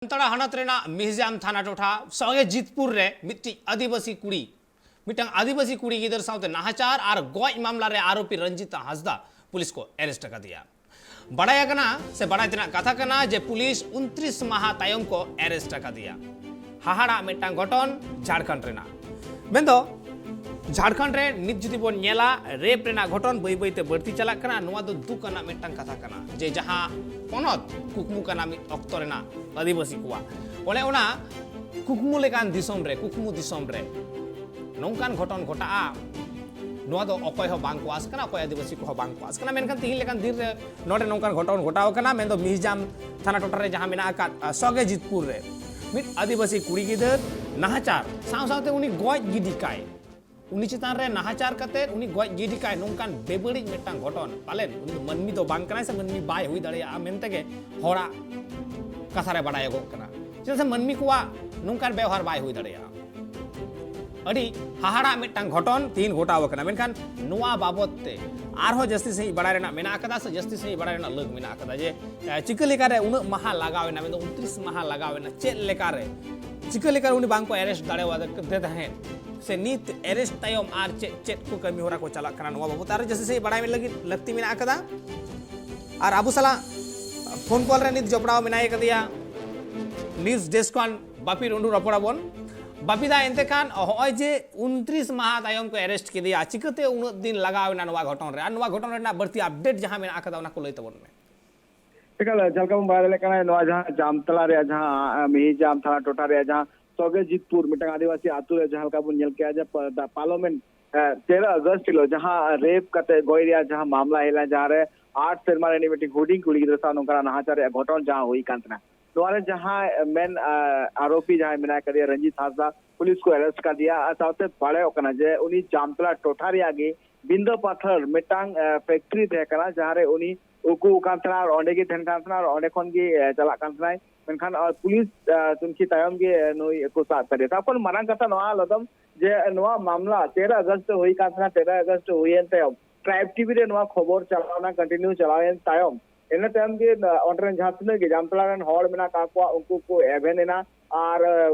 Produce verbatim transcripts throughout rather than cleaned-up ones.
ᱡᱟᱢᱛᱟᱲᱟ ᱦᱚᱱᱚᱛ ᱨᱮᱱᱟᱜ ᱢᱤᱦᱤᱡᱟᱢ ᱛᱷᱟᱱᱟ ᱴᱚᱴᱷᱟ ᱥᱚᱸᱜᱮ ᱡᱤᱛᱯᱩᱨ ᱨᱮ ᱢᱤᱫᱴᱤᱡ ᱟᱹᱫᱤᱵᱟᱹᱥᱤ ᱠᱩᱲᱤ, ᱢᱤᱫᱴᱟᱝ ᱟᱹᱫᱤᱵᱟᱹᱥᱤ ᱠᱩᱲᱤ ᱜᱤᱫᱟᱹᱨ ᱥᱟᱶᱛᱮ ᱱᱟᱦᱟᱪᱟᱨ ᱟᱨ ᱜᱚᱡ ᱢᱟᱢᱞᱟ ᱨᱮ ᱟᱨᱳᱯᱤ ᱨᱚᱧᱡᱤᱛᱟ ᱦᱟᱸᱥᱫᱟ ᱯᱩᱞᱤᱥ ᱠᱚ ᱮᱨᱮᱥᱴ ᱟᱠᱟᱫᱮᱭᱟ᱾ ᱵᱟᱲᱟᱭ ᱟᱠᱟᱱᱟ ᱥᱮ ᱵᱟᱲᱟᱭ ᱛᱮᱱᱟᱜ ᱠᱟᱛᱷᱟ ᱠᱟᱱᱟ ᱡᱮ ᱯᱩᱞᱤᱥ ᱩᱱᱛᱨᱤᱥ ᱢᱟᱦᱟ ᱛᱟᱭᱚᱢ ᱠᱚ ᱮᱨᱮᱥᱴ ᱟᱠᱟᱫᱮᱭᱟ᱾ ᱦᱟᱦᱟᱲᱟᱜ ᱢᱤᱫᱴᱟᱝ ᱜᱷᱚᱴᱚᱱ ᱡᱷᱟᱲᱠᱷᱚᱸᱰ ᱨᱮᱱᱟᱜ᱾ ᱢᱮᱱᱫᱚ ᱡᱷᱟᱲᱠᱷᱚᱸᱰ ᱨᱮ ᱱᱤᱛ ᱡᱩᱫᱤ ᱵᱚᱱ ᱧᱮᱞᱟ, ᱨᱮᱯ ᱨᱮᱱᱟᱜ ᱜᱷᱚᱴᱚᱱ ᱵᱟᱹᱭ ᱵᱟᱹᱭ ᱛᱮ ᱵᱟᱹᱲᱛᱤ ᱪᱟᱞᱟᱜ ᱠᱟᱱᱟ᱾ ᱱᱚᱣᱟ ᱫᱚ ᱫᱩᱠ ᱟᱱᱟᱜ ᱢᱤᱫᱴᱟᱝ ᱠᱟᱛᱷᱟ ᱠᱟᱱᱟ ᱡᱮ ᱡᱟᱦᱟᱸ ᱯᱚᱱᱚᱛ ᱠᱩᱠᱢᱩ ᱠᱟᱱᱟ ᱢᱤᱫ ᱚᱠᱛᱚ ᱨᱮᱱᱟᱜ ᱟᱹᱫᱤᱵᱟᱹᱥᱤ ᱠᱚᱣᱟᱜ, ᱚᱱᱮ ᱚᱱᱟ ᱠᱩᱠᱢᱩ ᱞᱮᱠᱟᱱ ᱫᱤᱥᱚᱢ ᱨᱮ, ᱠᱩᱠᱢᱩ ᱫᱤᱥᱚᱢ ᱨᱮ ᱱᱚᱝᱠᱟᱱ ᱜᱷᱚᱴᱚᱱ ᱜᱷᱚᱴᱟᱜᱼᱟ, ᱱᱚᱣᱟ ᱫᱚ ᱚᱠᱚᱭ ᱦᱚᱸ ᱵᱟᱝ ᱠᱚ ᱟᱸᱥ ᱠᱟᱱᱟ, ᱚᱠᱚᱭ ᱟᱹᱫᱤᱵᱟᱹᱥᱤ ᱠᱚᱦᱚᱸ ᱵᱟᱝ ᱠᱚ ᱟᱸᱥ ᱠᱟᱱᱟ᱾ ᱢᱮᱱᱠᱷᱟᱱ ᱛᱤᱦᱤᱧ ᱞᱮᱠᱟᱱ ᱫᱤᱱ ᱨᱮ ᱱᱚᱰᱮ ᱱᱚᱝᱠᱟᱱ ᱜᱷᱚᱴᱚᱱ ᱜᱷᱚᱴᱟᱣ ᱟᱠᱟᱱᱟ᱾ ᱢᱮᱱᱫᱚ ᱢᱤᱦᱤᱡᱟᱢ ᱛᱷᱟᱱᱟ ᱴᱚᱴᱷᱟ ᱨᱮ ᱡᱟᱦᱟᱸ ᱢᱮᱱᱟᱜ ᱟᱠᱟᱫ, ᱟ, ᱥᱚᱜᱮᱡᱤᱛᱯᱩᱨ ᱨᱮ ᱢᱤᱫ ᱟᱹᱫᱤᱵᱟᱹᱥᱤ ᱠᱩᱲᱤ ᱜᱤᱫᱟᱹᱨ ᱱᱟᱦᱟᱪᱟᱨ ᱥᱟᱶ ᱥᱟᱶᱛᱮ ᱩᱱᱤ ᱜᱚᱡ ᱜᱤᱰᱤ ᱠᱟᱭ, ᱩᱱᱤ ᱪᱮᱛᱟᱱ ᱨᱮ ᱱᱟᱦᱟᱪᱟᱨ ᱠᱟᱛᱮ ᱩᱱᱤ ᱜᱚᱡ ᱜᱤᱰᱤ ᱠᱟᱭ, ᱱᱚᱝᱠᱟᱱ ᱵᱮᱵᱟᱹᱲᱤᱡ ᱢᱤᱫᱴᱟᱝ ᱜᱷᱚᱴᱚᱱ᱾ ᱯᱟᱞᱮᱱ ᱩᱱᱤ ᱫᱚ ᱢᱟᱹᱱᱢᱤ ᱫᱚ ᱵᱟᱝ ᱠᱟᱱᱟᱭ ᱥᱮ ᱢᱟᱹᱱᱢᱤ ᱵᱟᱭ ᱦᱩᱭ ᱫᱟᱲᱮᱭᱟᱜᱼᱟ ᱢᱮᱱᱛᱮ ᱜᱮ ᱦᱚᱲᱟᱜ ᱠᱟᱛᱷᱟ ᱨᱮ ᱵᱟᱲᱟᱭᱚᱜᱚᱜ ᱠᱟᱱᱟ᱾ ᱪᱮᱫᱟᱜ ᱥᱮ ᱢᱟᱹᱱᱢᱤ ᱠᱚᱣᱟᱜ ᱱᱚᱝᱠᱟᱱ ᱵᱮᱣᱦᱟᱨ ᱵᱟᱭ ᱦᱩᱭ ᱫᱟᱲᱮᱭᱟᱜᱼᱟ᱾ ᱟᱹᱰᱤ ᱦᱟᱦᱟᱲᱟᱜ ᱢᱤᱫᱴᱟᱝ ᱜᱷᱚᱴᱚᱱ ᱛᱤᱦᱤᱧ ᱜᱷᱚᱴᱟᱣ ᱟᱠᱟᱱᱟ᱾ ᱢᱮᱱᱠᱷᱟᱱ ᱱᱚᱣᱟ ᱵᱟᱵᱚᱛ ᱛᱮ ᱟᱨᱦᱚᱸ ᱡᱟᱹᱥᱛᱤ ᱥᱟᱺᱦᱤᱡ ᱵᱟᱲᱟᱭ ᱨᱮᱱᱟᱜ ᱢᱮᱱᱟᱜ ᱟᱠᱟᱫᱟ ᱥᱮ ᱡᱟᱹᱥᱛᱤ ᱥᱟᱺᱦᱤᱡ ᱵᱟᱲᱟᱭ ᱨᱮᱱᱟᱜ ᱞᱟᱹᱠ ᱢᱮᱱᱟᱜ ᱟᱠᱟᱫᱟ ᱡᱮ, ᱮ, ᱪᱤᱠᱟᱹ ᱞᱮᱠᱟᱨᱮ ᱩᱱᱟᱹᱜ ᱢᱟᱦᱟ ᱞᱟᱜᱟᱣ ᱮᱱᱟ, ᱢᱮᱱᱫᱚ ᱩᱱᱛᱨᱤᱥ ᱢᱟᱦᱟ ᱞᱟᱜᱟᱣ ᱮᱱᱟ, ᱪᱮᱫ ᱞᱮᱠᱟᱨᱮ, ᱪᱤᱠᱟᱹ ᱞᱮᱠᱟᱨᱮ ᱩᱱᱤ ᱵᱟᱝ ᱠᱚ ᱮᱨᱮᱥᱴ ᱫᱟᱲᱮᱣᱟᱫᱮ ᱛᱟᱦᱮᱸᱫ, ᱥᱮ ᱱᱤᱛ ᱮᱨᱮᱥᱴ ᱛᱟᱭᱚᱢ ᱟᱨ ᱪᱮᱫ ᱪᱮᱫ ᱠᱚ ᱠᱟᱹᱢᱤ ᱦᱚᱨᱟ ᱠᱚ ᱪᱟᱞᱟᱜ ᱠᱟᱱᱟ, ᱱᱚᱣᱟ ᱵᱟᱵᱚᱛ ᱟᱨᱦᱚᱸ ᱡᱟᱹᱥᱛᱤ ᱥᱟᱺᱦᱤᱡ ᱵᱟᱲᱟᱭ ᱞᱟᱹᱜᱤᱫ ᱞᱟᱹᱠᱛᱤ ᱢᱮᱱᱟᱜ ᱟᱠᱟᱫᱟ᱾ ᱟᱨ ᱟᱵᱚ ᱥᱟᱞᱟᱜ ᱯᱷᱳᱱ ᱠᱚᱞ ᱨᱮ ᱱᱤᱛ ᱡᱚᱯᱲᱟᱣ ᱢᱮᱱᱟᱭ ᱠᱟᱫᱮᱭᱟ ᱱᱤᱭᱩᱡᱽ ᱰᱮᱥᱠ ᱠᱷᱚᱱ ᱵᱟᱯᱤ ᱴᱩᱰᱩ᱾ ᱨᱚᱯᱚᱲ ᱟᱵᱚᱱ᱾ ᱵᱟᱯᱤ ᱫᱟ, ᱮᱱᱛᱮ ᱠᱷᱟᱱ ᱦᱚᱸᱜᱼᱚᱭ ᱡᱮ ᱩᱱᱛᱨᱤᱥ ᱢᱟᱦᱟ ᱛᱟᱭᱚᱢ ᱠᱚ ᱮᱨᱮᱥᱴ ᱠᱮᱫᱮᱭᱟ, ᱪᱤᱠᱟᱹᱛᱮ ᱩᱱᱟᱹᱜ ᱫᱤᱱ ᱞᱟᱜᱟᱣ ᱮᱱᱟ ᱱᱚᱣᱟ ᱜᱷᱚᱴᱚᱱ ᱨᱮ, ᱟᱨ ᱱᱚᱣᱟ ᱜᱷᱚᱴᱚᱱ ᱨᱮᱱᱟᱜ ᱵᱟᱹᱲᱛᱤ ᱟᱯᱰᱮᱴ ᱡᱟᱦᱟᱸ ᱢᱮᱱᱟᱜ ᱟᱠᱟᱫᱟ, ᱚᱱᱟ ᱠᱚ ᱞᱟᱹᱭ ᱛᱟᱵᱚᱱ ᱢᱮ᱾ ᱮᱠᱟᱞ, ᱡᱟᱦᱟᱸ ᱞᱮᱠᱟ ᱵᱚᱱ ᱵᱟᱲᱟᱭ ᱫᱟᱲᱮᱭᱟᱜ ᱠᱟᱱᱟ, ᱱᱚᱣᱟ ᱡᱟᱦᱟᱸ ᱡᱟᱢᱛᱟᱲᱟ ᱨᱮᱭᱟᱜ ᱡᱟᱦᱟᱸ, ᱟᱸ, ᱢᱤᱦᱤᱡᱟᱢ ᱛᱷᱟᱱᱟ ᱴᱚᱴᱷᱟ ᱨᱮᱭᱟᱜ ᱡᱟᱦᱟᱸ ᱥᱚᱜᱮᱡᱤᱛᱯᱩᱨ ᱢᱤᱫᱴᱟᱝ ᱟᱹᱫᱤᱵᱟᱹᱥᱤ ᱟᱹᱛᱩ ᱨᱮ ᱡᱟᱦᱟᱸ ᱞᱮᱠᱟ ᱵᱚᱱ ᱧᱮᱞ ᱠᱮᱜᱼᱟ ᱡᱮ ᱯᱟ-, ᱫᱟ-, ᱯᱟᱨᱞᱟᱢᱮᱱᱴ, ᱮ, ᱛᱮᱨᱚ ᱟᱜᱚᱥᱴ ᱦᱤᱞᱳᱜ ᱡᱟᱦᱟᱸ ᱨᱮᱯ ᱠᱟᱛᱮ ᱜᱚᱡ ᱨᱮᱭᱟᱜ ᱡᱟᱦᱟᱸ ᱢᱟᱢᱞᱟ ᱦᱮᱡ ᱞᱮᱱᱟ, ᱡᱟᱦᱟᱸ ᱨᱮ ᱟᱴ ᱥᱮᱨᱢᱟ ᱨᱤᱱᱤᱡ ᱢᱤᱫᱴᱤᱡ ᱦᱩᱰᱤᱧ ᱠᱩᱲᱤ ᱜᱤᱫᱽᱨᱟᱹ ᱥᱟᱶ ᱱᱚᱝᱠᱟᱱᱟᱜ ᱱᱟᱦᱟᱪᱟᱨ ᱨᱮᱭᱟᱜ ᱜᱷᱚᱴᱚᱱ ᱡᱟᱦᱟᱸ ᱦᱩᱭ ᱠᱟᱱ ᱛᱟᱦᱮᱱᱟ, ᱱᱚᱣᱟ ᱨᱮ ᱡᱟᱦᱟᱸᱭ ᱢᱮᱱ, ᱟ, ᱟᱨᱳᱯᱤ ᱡᱟᱦᱟᱸᱭ ᱢᱮᱱᱟᱭ ᱠᱟᱫᱮᱭᱟ ᱨᱚᱧᱡᱤᱛ ᱦᱟᱸᱥᱫᱟ, ᱯᱩᱞᱤᱥ ᱠᱚ ᱮᱨᱮᱥᱴ ᱠᱟᱫᱮᱭᱟ᱾ ᱟᱨ ᱥᱟᱶᱛᱮ ᱵᱟᱲᱟᱭᱚᱜ ᱠᱟᱱᱟ ᱡᱮ ᱩᱱᱤ ᱡᱟᱢᱛᱟᱲᱟ ᱴᱚᱴᱷᱟ ᱨᱮᱭᱟᱜ ᱜᱮ ᱵᱤᱱᱫᱟᱹ ᱯᱟᱛᱷᱚᱨ ᱢᱤᱫᱴᱟᱝ, ᱮ, ᱯᱷᱮᱠᱴᱨᱤ ᱛᱟᱦᱮᱸ ᱠᱟᱱᱟ, ᱡᱟᱦᱟᱸ ᱨᱮ ᱩᱱᱤ ᱩᱠᱩ ᱠᱟᱱ ᱛᱟᱦᱮᱱᱟ ᱟᱨ ᱚᱸᱰᱮ ᱜᱮ ᱛᱟᱦᱮᱱ ᱠᱟᱱ ᱛᱟᱦᱮᱱᱟ ᱟᱨ ᱚᱸᱰᱮ ᱠᱷᱚᱱ ᱜᱮ, ᱮ, ᱪᱟᱞᱟᱜ ᱠᱟᱱ ᱛᱟᱦᱮᱱᱟᱭ᱾ ᱢᱮᱱᱠᱷᱟᱱ, ᱟ, ᱯᱩᱞᱤᱥ, ᱟ, ᱛᱩᱱᱠᱷᱤ ᱛᱟᱭᱚᱢ ᱜᱮ, ᱮ, ᱱᱩᱭ ᱠᱚ ᱥᱟᱵ ᱠᱟᱫᱮᱭᱟ᱾ ᱛᱟᱨᱯᱚᱨ ᱢᱟᱨᱟᱝ ᱠᱟᱛᱷᱟ ᱱᱚᱣᱟ ᱞᱚᱫᱚᱢ ᱡᱮ ᱱᱚᱣᱟ ᱢᱟᱢᱞᱟ ᱛᱮᱨᱚ ᱟᱜᱚᱥᱴ ᱦᱩᱭ ᱠᱟᱱ ᱛᱟᱦᱮᱱᱟ, ᱛᱮᱨᱚ ᱟᱜᱚᱥᱴ ᱦᱩᱭᱮᱱ ᱛᱟᱭᱚᱢ ᱴᱨᱟᱭᱤᱵᱽ ᱴᱤᱵᱷᱤ ᱨᱮ ᱱᱚᱣᱟ ᱠᱷᱚᱵᱚᱨ ᱪᱟᱞᱟᱣᱱᱟ, ᱠᱚᱱᱴᱤᱱᱤᱭᱩ ᱪᱟᱞᱟᱣᱮᱱ ᱛᱟᱭᱚᱢ ᱤᱱᱟᱹ ᱛᱟᱭᱚᱢ ᱜᱮ ᱚᱸᱰᱮ ᱨᱮᱱ ᱡᱟᱦᱟᱸ ᱛᱤᱱᱟᱹᱜ ᱜᱮ ᱡᱟᱢᱛᱟᱲᱟ ᱨᱮᱱ ᱦᱚᱲ ᱢᱮᱱᱟᱜ ᱠᱟᱜ ᱠᱚᱣᱟ, ᱩᱱᱠᱩ ᱠᱚ ᱮᱵᱷᱮᱱ ᱮᱱᱟ᱾ ᱟᱨ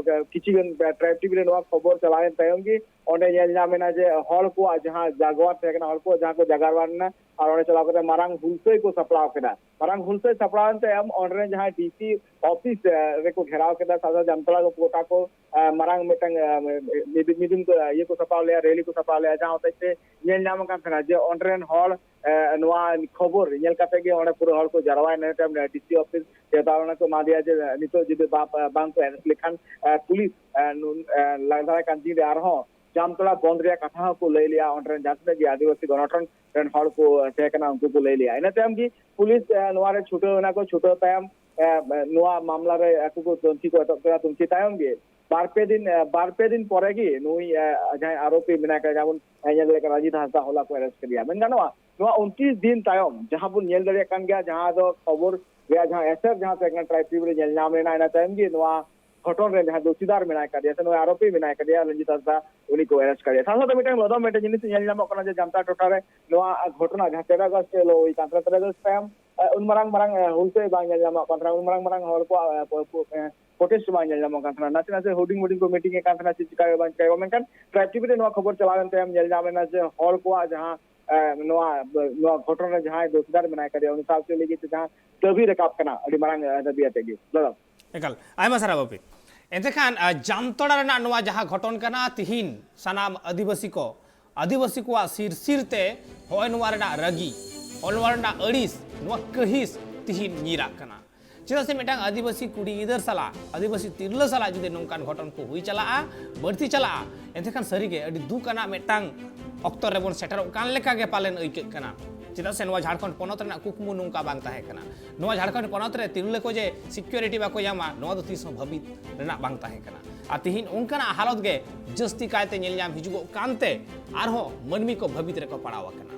ᱠᱤᱪᱷᱩ ᱜᱟᱱ ᱴᱨᱟᱭᱤᱵᱽ ᱴᱤᱵᱷᱤ ᱨᱮ ᱱᱚᱣᱟ ᱠᱷᱚᱵᱚᱨ ᱪᱟᱞᱟᱣᱮᱱ ᱛᱟᱭᱚᱢ ᱜᱮ ᱚᱸᱰᱮ ᱧᱮᱞ ᱧᱟᱢ ᱮᱱᱟ ᱡᱮ ᱦᱚᱲ ᱠᱚᱣᱟᱜ ᱡᱟᱦᱟᱸ ᱡᱟᱜᱣᱟᱨ ᱛᱟᱦᱮᱸ ᱠᱟᱱᱟ, ᱦᱚᱲ ᱠᱚ ᱡᱟᱦᱟᱸ ᱠᱚ ᱡᱟᱜᱟᱣᱟᱱ ᱮᱱᱟ, ᱟᱨ ᱚᱸᱰᱮ ᱪᱟᱞᱟᱣ ᱠᱟᱛᱮ ᱢᱟᱨᱟᱝ ᱦᱩᱞᱥᱟᱹᱭ ᱠᱚ ᱥᱟᱯᱲᱟᱣ ᱠᱮᱫᱟ᱾ ᱢᱟᱨᱟᱝ ᱦᱩᱞᱥᱟᱹᱭ ᱥᱟᱯᱲᱟᱣᱮᱱ ᱛᱟᱭᱚᱢ ᱚᱸᱰᱮ ᱨᱮᱱ ᱡᱟᱦᱟᱸᱭ ᱰᱤ ᱥᱤ ᱚᱯᱷᱤᱥ ᱨᱮᱠᱚ ᱜᱷᱮᱨᱟᱣ ᱠᱮᱫᱟ, ᱥᱟᱶᱛᱮ ᱡᱟᱢᱛᱟᱲᱟ ᱠᱚ ᱜᱚᱴᱟ ᱠᱚ ᱢᱟᱨᱟᱝ ᱢᱤᱫᱴᱟᱝ ᱢᱤᱫᱩᱱ ᱠᱚ ᱤᱭᱟᱹ ᱠᱚ ᱥᱟᱯᱲᱟᱣ ᱞᱮᱫᱟ, ᱨᱮᱞᱤ ᱠᱚ ᱥᱟᱯᱲᱟᱣ ᱞᱮᱫᱟ, ᱡᱟᱦᱟᱸ ᱦᱚᱛᱮᱡ ᱛᱮ ᱧᱮᱞ ᱧᱟᱢ ᱟᱠᱟᱱ ᱛᱟᱦᱮᱱᱟ ᱡᱮ ᱚᱸᱰᱮ ᱨᱮᱱ ᱦᱚᱲ ᱱᱚᱣᱟ ᱠᱷᱚᱵᱚᱨ ᱧᱮᱞ ᱠᱟᱛᱮ ᱜᱮ ᱚᱸᱰᱮ ᱯᱩᱨᱟᱹ ᱦᱚᱲ ᱠᱚ ᱡᱟᱨᱣᱟᱭᱮᱱᱟ᱾ ᱰᱤ ᱥᱤ ᱚᱯᱷᱤᱥ ᱪᱮᱛᱟᱣᱱᱟ ᱠᱚ ᱮᱢᱟ ᱫᱮᱭᱟ ᱡᱮ ᱱᱤᱛᱚᱜ ᱡᱩᱫᱤ ᱵᱟᱝ ᱠᱚ ᱮᱨᱮᱥᱴ ᱞᱮᱠᱷᱟᱱ ᱯᱩᱞᱤᱥ ᱞᱟᱜ ᱫᱟᱨᱟᱭ ᱠᱟᱱ ᱫᱤᱱ ᱨᱮ ᱟᱨᱦᱚᱸ ᱡᱟᱢᱛᱟᱲᱟ ᱵᱚᱱᱫ ᱨᱮᱭᱟᱜ ᱠᱟᱛᱷᱟ ᱦᱚᱸᱠᱚ ᱞᱟᱹᱭ ᱞᱮᱜᱼᱟ᱾ ᱚᱸᱰᱮ ᱨᱮᱱ ᱡᱟᱦᱟᱸ ᱛᱤᱱᱟᱹᱜ ᱜᱮ ᱟᱹᱫᱤᱵᱟᱹᱥᱤ ᱜᱚᱱᱚᱴᱷᱚᱱ ᱨᱮᱱ ᱦᱚᱲ ᱠᱚ ᱛᱟᱦᱮᱸ ᱠᱟᱱᱟ, ᱩᱱᱠᱩ ᱠᱚ ᱞᱟᱹᱭ ᱞᱮᱜᱼᱟ᱾ ᱤᱱᱟᱹ ᱛᱟᱭᱚᱢ ᱜᱮ ᱯᱩᱞᱤᱥ ᱱᱚᱣᱟ ᱨᱮ ᱪᱷᱩᱴᱟᱹᱣ ᱮᱱᱟ ᱠᱚ᱾ ᱪᱷᱩᱴᱟᱹᱣ ᱛᱟᱭᱚᱢ ᱱᱚᱣᱟ ᱢᱟᱢᱞᱟ ᱨᱮ ᱟᱠᱚ ᱠᱚ ᱛᱩᱱᱠᱷᱤ ᱠᱚ ᱮᱛᱚᱦᱚᱵ ᱠᱮᱫᱟ᱾ ᱛᱩᱱᱠᱷᱤ ᱛᱟᱭᱚᱢ ᱜᱮ ᱵᱟᱨ ᱯᱮ ᱫᱤᱱ ᱵᱟᱨ ᱯᱮ ᱫᱤᱱ ᱯᱚᱨᱮ ᱜᱮ ᱱᱩᱭ ᱡᱟᱦᱟᱸᱭ ᱟᱨᱳᱯᱤ ᱢᱮᱱᱟᱭ ᱠᱟᱱᱟ, ᱡᱟᱦᱟᱸ ᱵᱚᱱ ᱧᱮᱞ ᱫᱟᱲᱮᱭᱟᱜ ᱠᱟᱱᱟ ᱨᱟᱡᱤᱛ ᱦᱟᱸᱥᱫᱟ, ᱦᱚᱞᱟ ᱠᱚ ᱮᱨᱮᱥᱴ ᱠᱮᱫᱮᱭᱟ᱾ ᱢᱮᱱ ᱜᱟᱱᱚᱜᱼᱟ ᱱᱚᱣᱟ ᱩᱱᱛᱨᱤᱥ ᱫᱤᱱ ᱛᱟᱭᱚᱢ ᱡᱟᱦᱟᱸ ᱵᱚᱱ ᱧᱮᱞ ᱫᱟᱲᱮᱭᱟᱜ ᱠᱟᱱ ᱜᱮᱭᱟ, ᱡᱟᱦᱟᱸ ᱫᱚ ᱠᱷᱚᱵᱚᱨ ᱨᱮᱭᱟᱜ ᱡᱟᱦᱟᱸ ᱮᱥᱮᱨ ᱡᱟᱦᱟᱸ ᱛᱟᱦᱮᱸ ᱠᱟᱱᱟ ᱴᱨᱟᱭᱤᱵᱽ ᱴᱤᱵᱷᱤ ᱨᱮ ᱧᱮᱞ ᱧᱟᱢ ᱞᱮᱱᱟ, ᱤᱱᱟᱹ ᱛᱟᱭᱚᱢ ᱜᱮ ᱱᱚᱣᱟ ᱜᱷᱚᱴᱚᱱ ᱨᱮ ᱡᱟᱦᱟᱸᱭ ᱫᱳᱥᱤᱫᱟᱨ ᱢᱮᱱᱟᱭ ᱠᱟᱫᱮᱭᱟ ᱥᱮ ᱱᱩᱭ ᱟᱨᱳᱯᱤ ᱢᱮᱱᱟᱭ ᱠᱟᱫᱮᱭᱟ ᱨᱚᱧᱡᱤᱛ ᱦᱟᱸᱥᱫᱟ, ᱩᱱᱤ ᱠᱚ ᱮᱨᱮᱥᱴ ᱠᱟᱫᱮᱭᱟ᱾ ᱥᱟᱶ ᱥᱟᱶᱛᱮ ᱢᱤᱫᱴᱟᱝ ᱞᱚᱫᱚᱢ ᱢᱤᱫᱴᱟᱝ ᱡᱤᱱᱤᱥ ᱧᱮᱞ ᱧᱟᱢᱚᱜ ᱠᱟᱱᱟ ᱡᱮ ᱡᱟᱢᱛᱟ ᱴᱚᱴᱷᱟ ᱨᱮ ᱱᱚᱣᱟ ᱜᱷᱚᱴᱚᱱᱟ ᱡᱟᱦᱟᱸ ᱛᱮᱨᱚ ᱟᱜᱚᱥᱴ ᱦᱤᱞᱳᱜ ᱦᱩᱭ ᱠᱟᱱ ᱛᱟᱦᱮᱸᱱᱟ, ᱛᱮᱨᱚ ᱟᱜᱚᱥᱴ ᱛᱟᱭᱚᱢ ᱩᱱ ᱢᱟᱨᱟᱝ ᱢᱟᱨᱟᱝ ᱦᱩᱞᱥᱟᱹᱭ ᱵᱟᱝ ᱧᱮᱞ ᱧᱟᱢᱚᱜ ᱠᱟᱱ ᱛᱟᱦᱮᱸᱱᱟ, ᱩᱱ ᱢᱟᱨᱟᱝ ᱢᱟᱨᱟᱝ ᱦᱚᱲ ᱠᱚᱣᱟᱜ ᱯᱨᱚᱴᱮᱥᱴ ᱵᱟᱝ ᱧᱮᱞ ᱧᱟᱢᱚᱜ ᱠᱟᱱ ᱛᱟᱦᱮᱸᱱᱟ᱾ ᱱᱟᱥᱮ ᱱᱟᱥᱮ ᱦᱩᱰᱤᱧ ᱦᱩᱰᱤᱧ ᱠᱚ ᱢᱤᱴᱤᱝ ᱮᱫ ᱠᱟᱱ ᱛᱟᱦᱮᱸᱱᱟ, ᱪᱮᱫ ᱪᱤᱠᱟᱹ ᱦᱩᱭᱩᱜᱼᱟ ᱵᱟᱝ ᱪᱤᱠᱟᱹ ᱦᱩᱭᱩᱜᱼᱟ᱾ ᱢᱮᱱᱠᱷᱟᱱ ᱴᱨᱟᱭᱤᱵᱽ ᱴᱤᱵᱷᱤ ᱨᱮ ᱱᱚᱣᱟ ᱠᱷᱚᱵᱚᱨ ᱪᱟᱞᱟᱣ ᱮᱱ ᱛᱟᱭᱚᱢ ᱧᱮᱞ ᱧᱟᱢ ᱮᱱᱟ ᱡᱮ ᱦᱚᱲ ᱠᱚᱣᱟᱜ ᱡᱟᱦᱟᱸ ᱱᱚᱣᱟ ᱱᱚᱣᱟ ᱜᱷᱚᱴᱚᱱ ᱨᱮ ᱡᱟᱦᱟᱸᱭ ᱫᱳᱥᱤᱫᱟᱨ ᱢᱮᱱᱟᱭ ᱠᱟᱫᱮᱭᱟ, ᱩᱱᱤ ᱥᱟᱶᱛᱮ ᱞᱟᱹᱜᱤᱫ ᱛᱮ ᱡᱟᱦᱟᱸ ᱫᱟᱹᱵᱤ ᱨᱟᱠᱟᱵ ᱠᱟᱱᱟ, ᱟᱹᱰᱤ ᱢᱟᱨᱟᱝ ᱫᱟᱹᱵᱤ ᱟᱛᱮ ᱜᱮ᱾ ᱫᱟᱫᱟ᱾ ᱮᱠᱟᱞ, ᱟᱭᱢᱟ ᱥᱟᱨᱦᱟᱣ ᱵᱟᱯᱤ᱾ ᱮᱱᱛᱮ ᱠᱷᱟᱱ ᱡᱟᱢᱛᱚᱲᱟ ᱨᱮᱱᱟᱜ ᱱᱚᱣᱟ ᱡᱟᱦᱟᱸ ᱜᱷᱚᱴᱚᱱ ᱠᱟᱱᱟ, ᱛᱤᱦᱤᱧ ᱥᱟᱱᱟᱢ ᱟᱹᱫᱤᱵᱟᱹᱥᱤ ᱠᱚ ᱟᱹᱫᱤᱵᱟᱹᱥᱤ ᱠᱚᱣᱟᱜ ᱥᱤᱨ ᱥᱤᱨ ᱛᱮ ᱦᱚᱸᱜᱼᱚᱭ ᱱᱚᱣᱟ ᱨᱮᱱᱟᱜ ᱨᱟᱹᱜᱤ, ᱦᱚᱸᱜᱼᱚᱭ ᱱᱚᱣᱟ ᱨᱮᱱᱟᱜ ᱟᱹᱲᱤᱥ, ᱱᱚᱣᱟ ᱠᱟᱹᱦᱤᱥ ᱛᱤᱦᱤᱧ ᱧᱤᱨᱟᱜ ᱠᱟᱱᱟ᱾ ᱪᱮᱫᱟᱜ ᱥᱮ ᱢᱤᱫᱴᱟᱝ ᱟᱹᱫᱤᱵᱟᱹᱥᱤ ᱠᱩᱲᱤ ᱜᱤᱫᱟᱹᱨ ᱥᱟᱞᱟᱜ, ᱟᱹᱫᱤᱵᱟᱹᱥᱤ ᱛᱤᱨᱞᱟᱹ ᱥᱟᱞᱟᱜ ᱡᱩᱫᱤ ᱱᱚᱝᱠᱟᱱ ᱜᱷᱚᱴᱚᱱ ᱠᱚ ᱦᱩᱭ ᱪᱟᱞᱟᱜᱼᱟ, ᱵᱟᱹᱲᱛᱤ ᱪᱟᱞᱟᱜᱼᱟ, ᱮᱱᱛᱮ ᱠᱷᱟᱱ ᱥᱟᱹᱨᱤᱜᱮ ᱟᱹᱰᱤ ᱫᱩᱠ ᱟᱱᱟᱜ ᱢᱤᱫᱴᱟᱝ ᱚᱠᱛᱚ ᱨᱮᱵᱚᱱ ᱥᱮᱴᱮᱨᱚᱜ ᱠᱟᱱ ᱞᱮᱠᱟ ᱜᱮ ᱯᱟᱞᱮᱱ ᱟᱹᱭᱠᱟᱹᱜ ᱠᱟᱱᱟ᱾ ᱪᱮᱫᱟᱜ ᱥᱮ ᱱᱚᱣᱟ ᱡᱷᱟᱲᱠᱷᱚᱸᱰ ᱯᱚᱱᱚᱛ ᱨᱮᱱᱟᱜ ᱠᱩᱠᱢᱩ ᱱᱚᱝᱠᱟ ᱵᱟᱝ ᱛᱟᱦᱮᱸ ᱠᱟᱱᱟ᱾ ᱱᱚᱣᱟ ᱡᱷᱟᱲᱠᱷᱚᱸᱰ ᱯᱚᱱᱚᱛ ᱨᱮ ᱛᱤᱨᱞᱟᱹ ᱠᱚ ᱡᱮ ᱥᱤᱠᱩᱨᱤᱴᱤ ᱵᱟᱠᱚ ᱧᱟᱢᱟ, ᱱᱚᱣᱟ ᱫᱚ ᱛᱤᱥ ᱦᱚᱸ ᱵᱷᱟᱹᱵᱤᱛ ᱨᱮᱱᱟᱜ ᱵᱟᱝ ᱛᱟᱦᱮᱸ ᱠᱟᱱᱟ᱾ ᱟᱨ ᱛᱤᱦᱤᱧ ᱚᱱᱠᱟᱱᱟᱜ ᱦᱟᱞᱚᱛ ᱜᱮ ᱡᱟᱹᱥᱛᱤ ᱠᱟᱭᱛᱮ ᱧᱮᱞ ᱧᱟᱢ ᱦᱤᱡᱩᱜᱚᱜ ᱠᱟᱱᱛᱮ ᱟᱨᱦᱚᱸ ᱢᱟᱹᱱᱢᱤ ᱠᱚ ᱵᱷᱟᱹᱵᱤᱛ ᱨᱮᱠᱚ ᱯᱟᱲᱟᱣ ᱟᱠᱟᱱᱟ᱾